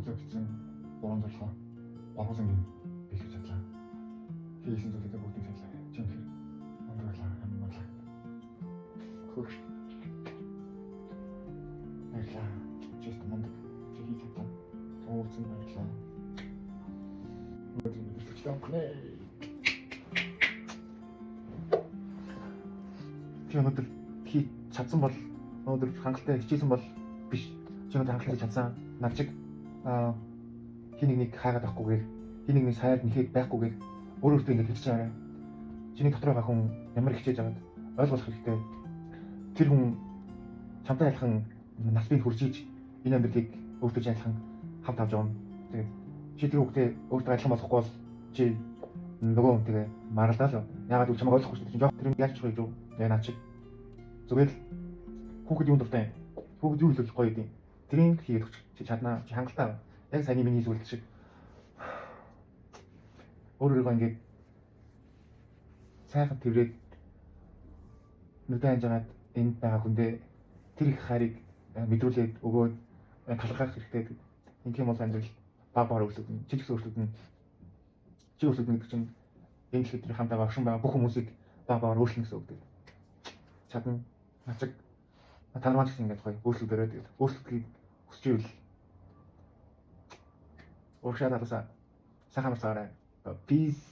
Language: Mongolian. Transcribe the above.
Өглөө бичсэн гурван зорилгоо гурван биелүүлж чадлаа. Хийсэн зүйлүүдээ бүгдийг саналаа. Чи үнэхээр мундаг байлаа. Амар мундаг. Хөөш. Баярлалаа. Чи өстө мундаг. Чи хийж чадлаа. Ууцсан баярлалаа. Өнөөдөр бэлтгэж өнгөнэ. Чи өнөөдөр хийж чадсан бол, өнөөдөр хангалттай хичээсэн бол биш. Чи өнөөдөр хангалттай чадсан. Навчиг хин нэг нэг хайгаад авахгүйгээр, хин нэг нэг саяар нэхээд байхгүйгээр өөр өөртөө ингэж хэлж байгаа. Чиний дотор байгаа хүн ямар хичээж байгааг ойлгох хэрэгтэй. Тэр хүн чамтай адилхан нас бие хурж иж энэ амьдралыг өөртөө ч адилхан хамт авч явна. Тэгээд чи тэр хүүхдээ өөртөө адилхан болохгүй бол чи нөгөө хүнтэйгээ маргалдаа л. Яагаад гэвэл чамайг ойлгохгүй шүү дээ. Жоох тэр нь яаж чухал юу? Яг наа чиг. Зүгээр л хүүхэд юунд дуртай юм? Хүүхэд юу хэлэх гоё юм? Тэрийг хийгээд өгч чи чаднаа. Чи хангалттай. Яг саяны миний зүйлд шиг өөр өөрийгөө ингээд сайхан тэрврээд нүдэн анжгаад энд байгаа хүндээ тэр их хайрыг мэдрүүлээд өгөөд талархах хэрэгтэй. Ингэх юм бол амьдрал баг багаар өөрчлөгдөнө. Чи ч гэсэн өөрчлөгдөнө. Чи өөрчлөгдөнө гэдэг чинь энэ дэлхийд тэр хамт байгаа огшин байгаа бүх хүмүүсийг баг багаар өөрчилнө гэсэн үг дээ. Чадна. Начиг та нар маань ч гэсэн ингээд гоё өөрчлөгдөрөө, тэгээд өөрчлөлтийг хүсч ивэл урагшаа талаасаа сайхан амарцгаарай. Peace.